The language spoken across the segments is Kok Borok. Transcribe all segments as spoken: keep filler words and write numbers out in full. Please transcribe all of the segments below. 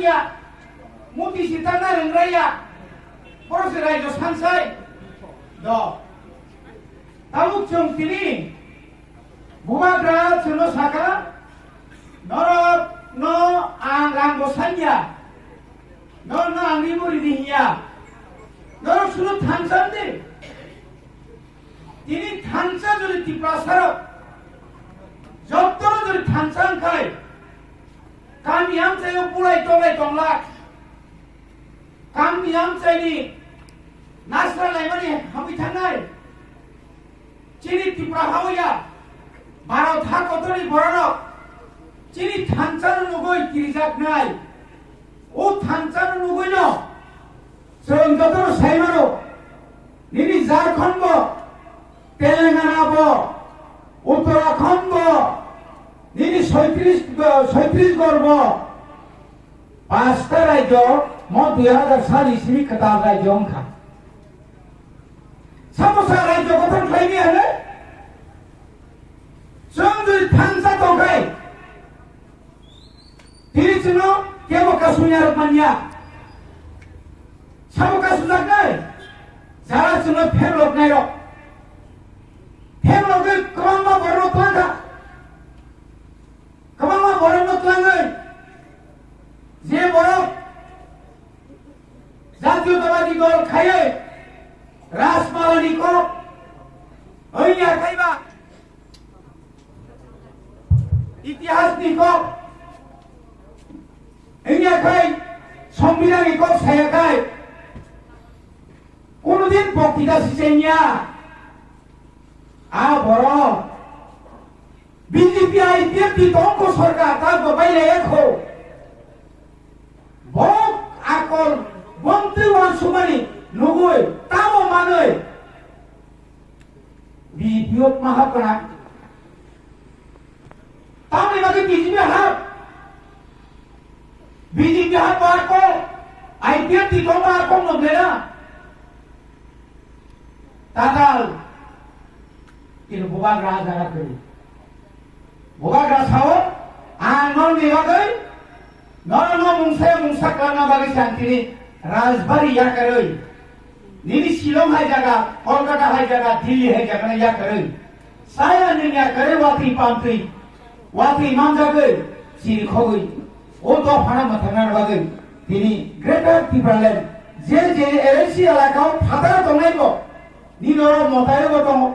ya, muti sitana rwngraya, borok se raijo sansai. Do. Tabuk chwng tini bubagra chwngno saka, norok no ang rang bo sanya, norok no ang ri muri di hinya, norok sunu thansa di. Tini thansa jodi Tiprasarok, jottono jodi thansa wngkhai, kami amchaio bulai tolai tonglak, kami amchaini nasra laimani hamwi thangnai. Chini Tripura hao ya, Bharat ha kotorni bororok chini thansa no nugui kirijaknai. O thansa no nugui no, chwng jotono sai mano, nini Jharkhand bo, Telangana bo, Uttarakhand bo, nini soitris, soitris gor bo, pasta raijo mo dui hajar sal ni simi kwtal raijo wngkha. Samosa raijo gotong khlaini hwnwi chwng jodi thansa tongkhai, tini chwngno kebo kasuni arok manya. Sabo kasujaknai jara chwngno pherloknairok, pherlogwi kwbangma borokno twlangkha. Kwbangma borokno twlangwi je borok Jatiyotabadi dol khaiwi Rajmalani kok, wngya khaiba itihasni kok, wngya khai Songbidanni kok saya khai, kunudin boktita sichengya. A borok B J P I P F T tongkho sorkar ta bo bailai kho. Bok akol bomtwi wansukmani nugui tamo manwi B J P o maha kana. Tamni bagwi B J P hap. B J P hap ba ko I P F T tongma ko no bera. Tatal. Kini bubagra jaga kiri. Bubagra sao, ang norni bagwi, norno mungsa mungsa klarna bagwi se ang tini Rajbari yakarwi. Nini Shillong hai jaga, Kolkata hai jaga, Delhi hai jaga no yakarwi. Saya nini yakarwi watwi pamtwi, watwi manjagwi, siri khogwi. O dophano mwthangna bagwi tini Greater Tipraland je je L A C elaka o phataro tongnai bo, nini oro Motairo bo tongo,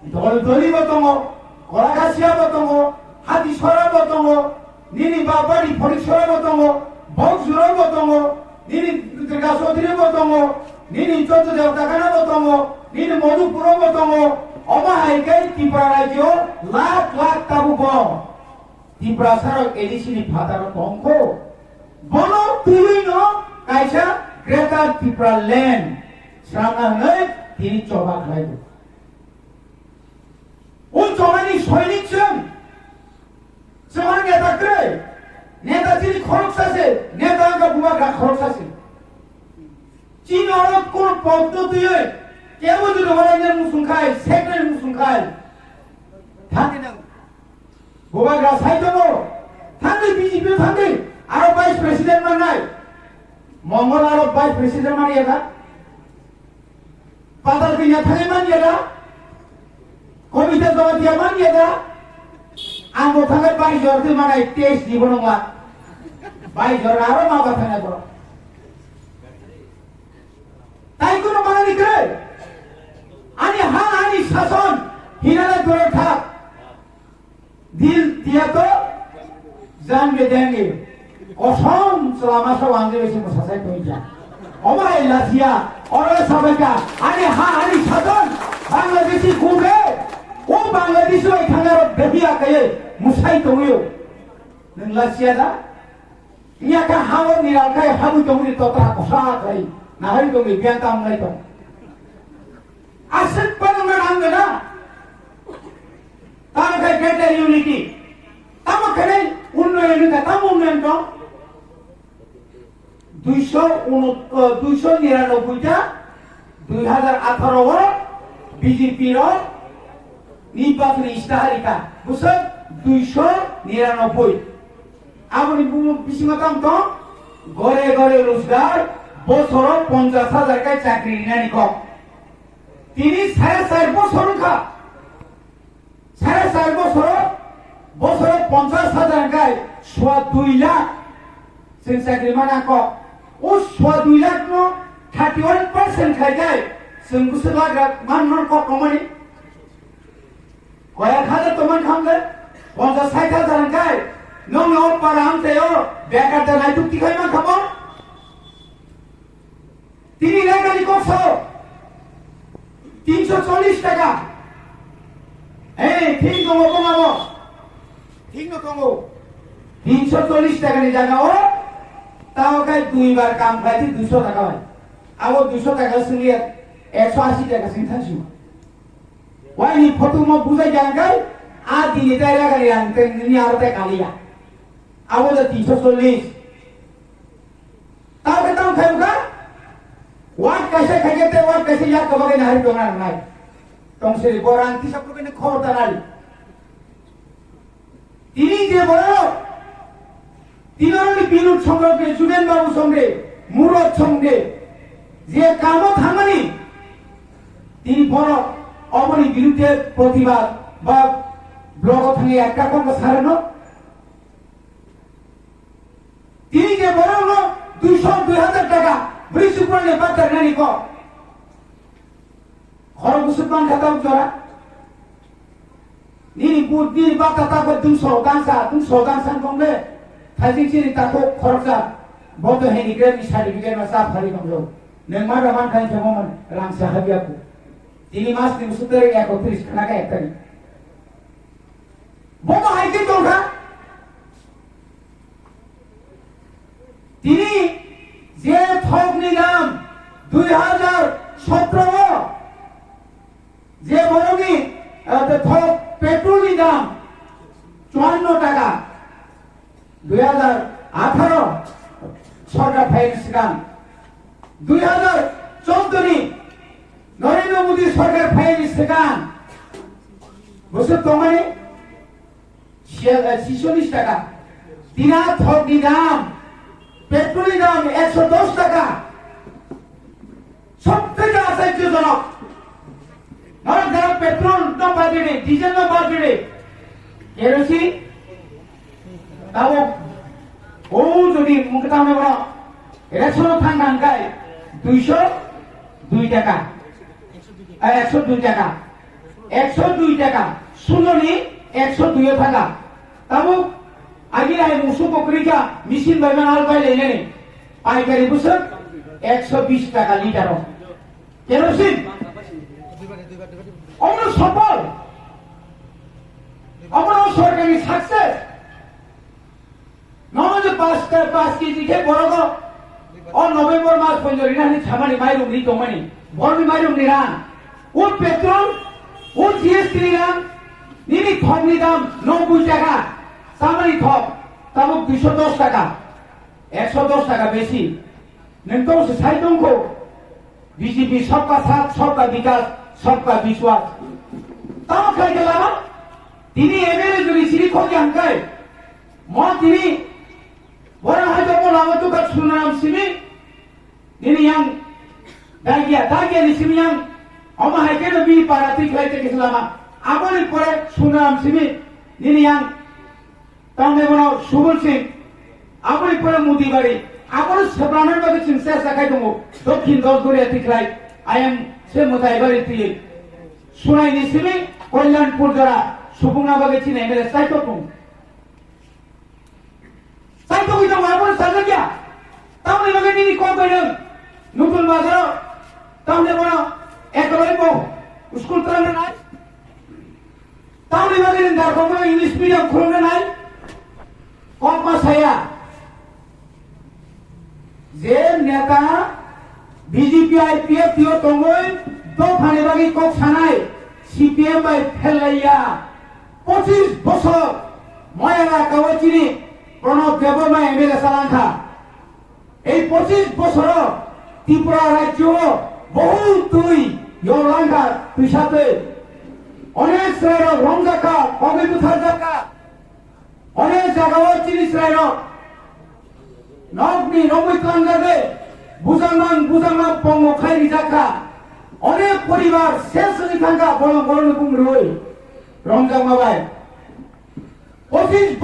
Dol Doli bo tongo, Kolakasia bo tongo, Hatisora bo tongo, nini Bapari Phoriksora bo tongo, Bokjuro bo tongo, nini Durga Chaudhary bo tongo, nini Chondro Debata Khana bo tongo, nini Madhupuro bo tongo. Omo hai khe Tripura rajyo lakh lakh tabuk bo. Tiprasarok A D C ni phataro tongkho. Bono twiwi no kaisa Greater Tipraland srangna hwnwi tini choba khlaibo. O chobani soinik chwng, chwng neta kwrwi, neta chini khoroksa se, neta wngkha bubagra khoroksa se. Chini oro kono poddotiyoi kebo jodi horaina muchung khai, secretary muchung khai, thangwi nango. Bubagra sai tongo, thangdi B J P o thangdi, aro vice president mannai. Mongol aro vice president mani ya da? Patal Kanya thangwi man ya da? Komita Jamatia man ya da? Ang bo thangwi bai jor twi manai test di bono ma. Bai jor aro ma ba thangnai borok. Tai kono manani kwrwi. Ani ha, ani sason, hinana dura thak. Dil diya to janbe denge. Kosom selama sa wangde besi musasai tongja. Omo hai lasia, oro sabaika, ani ha, ani saton, Bangladeshi gube, o Bangladeshi bai thangaro behiya kaye, musai tongyo. Nung lasia da? Nya ka hawo ni ralkai habu tongri tota kosa kai, nahari tongri biang tam nai tong. Aswk panwngna nang gana. Tamo khai greater unity. Tamo khai unnoyon wngkha, tamo unnoyon tong? Duiso unu-, eh, duiso niranoboi ta dui hajar atharo o B J P rok nirbachoni istihar rikha. Bwswk duiso niranoboi. Aboni bumung bisingo tamo tong? Gore gore rojgar, bosoro ponchash hajar kai chakri rinani kok. Tini sare char bosor wngkha. Sare char bosoro, bosoro ponchash hajar kai swa dui lakh chwng chakri mana kok. O swa dui lakh no thirty one percent khai kai chwng bwswk lakh rak man non kok romani. Koyak hajar tongmani khamle, ponchash sait hajar hwnkhe, nwng no para amchaio bekar da naituk tikhai mankha bo. Tini lekani kok sao, tinsho chollish taka. Hey, thing tongo bongabo. Thing no tongo. Tinsho chollish taka ni jaga o, tao kai dui bar kam khai di duisho taka bai. Abo duisho taka swngliya, ekso ashi taka sing thansio. Waini photo mo bujai jang kai, a dini tai raga ni ang tei nini aro tai kaliya. Abo da tinsho chollish. Tao ke tao khai uka? Wat kaisa khai ke te wat kaisa yak kaba ke nahari tong nang nai. Tong seri borang tisa pur ke ne khobor ta nai. Tini je borok, tini oroni Binod Songde, Junen Babu Songde, Murot Songde, je kamo thangmani, tini borok oboni birudde protibad ba blogo thangwi ekta kokno sarano. Tini je borokno duisho dui hajar taka bwrwi sukurani batar nani kok. Khorok bwswk man kha tabuk jora. Nini but, nini bata tabuk dungso dangsa, dungso dangsa tong de. Thaijing chini takhuk khoroksa. Bodo hini grade ni certificate ma sa phari tong jo. Neng ma da man khai themo man rang sa habia ku. Tini mas ni bwswk tarik ekotris khana ka ek tarik. Bodo hai ke tong kha. Tini je thokni dam dui hajar sotro o je borokni, eh, thok petrolni dam chuanno taka, dui hajar atharo sorkar phaiyani swkang, dui hajar chouddoni Narendra Modi sorkar phaiyani swkang bwswk tongmani Siya-, eh, chisollis taka. Tina thokni dam, petrolni dam ekso dos taka. Sobtheke asajjojonok. Norok jara petrol no bad dide, diesel no bad dide. Kerosene, tabuk, o jodi mungke tamne bono, ration thang thang kai, duiso dui taka. Eh, ekso dui taka. Ekso dui taka. Suloni ekso dui o thaka. Tabuk agi rai musuk bo kwrwi kha, machine bai man al bai lainani. Paikari bwswk ekso bish taka litre o. Kerosene. Omono sopol. Omono sorkarni success. Nono je pas, pas K G khe borogo o November mas ponjo rina hini chamani mairum ni tongmani. Borni mairum ni rang. O petrol, o G S T ni rang, nini thok ni dam noboi taka. Chamani thok, tabuk duiso dos taka. Ekso dos taka besi. Nwng to se sai tongkho. B J P sabka saath, sabka vikas, sabka vishwas. Tamo khlai khe lama? Tini M L A jodi siri khokya hwnkhe, mo tini bora hai jabo lama tukha Sunaram simi, nini yang Dagia, Dagia ni simi yang, omo hai khe no bini para twi khlai te kisa lama. Aboni pore Sunaram simi, nini yang Tamni bono Subul Singh, aboni pore Mudibari, abono sebrana bagwi chwng chesta khai tongo. Dokhin Dosgoriya tikhlai, I M se Mutaibari twi. Sunaini simi Kalyanpur jora, subungna bagwi chini M L A chaitok tongo. Chaitok wi tongo, abono sajakya. Tamni bagwi nini kok bai nwng Nutun Bazaro, tamni bono ekolai bo school twlangna nai. Tamni bagwi nwng Darkongno English medium khulumna nai? Kok ma saya. Je neta B J P I P F T o tongwi dophani bagwi kok sanai C P M bai phel laiya. Pochis bosor Mayara kawa chini Pranab Debbarma M L A salangkha. Ei pochis bosoro Tripura rajyo o bohut twi yorlangkha twisa twi. Onek chwrairok romjakha, kogwi butharjakha. Onek jagao chini chwrairok Nokni nokmwi tlangjagwi bujangmang bujangma pongo khai rijak kha. Onek poribar ses wngwi thang kha bolong bolongni bumrwi romjakma bai. Pochis